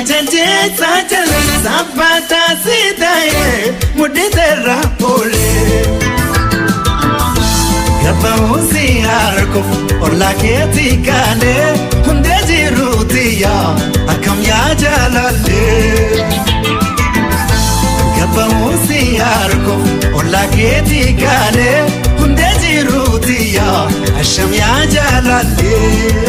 Jaljeessa jalleessa baataa si ta'ee mudhiiteerra oolee. Gabbaa'uun si harkuuf ollaa keetii kaalee hundee jiruuti yaa akkam yaa jaalallee. Gabbaa'uun si harkuuf ollaa keetii kaalee hundee jiruuti yaa asham yaa jaalallee.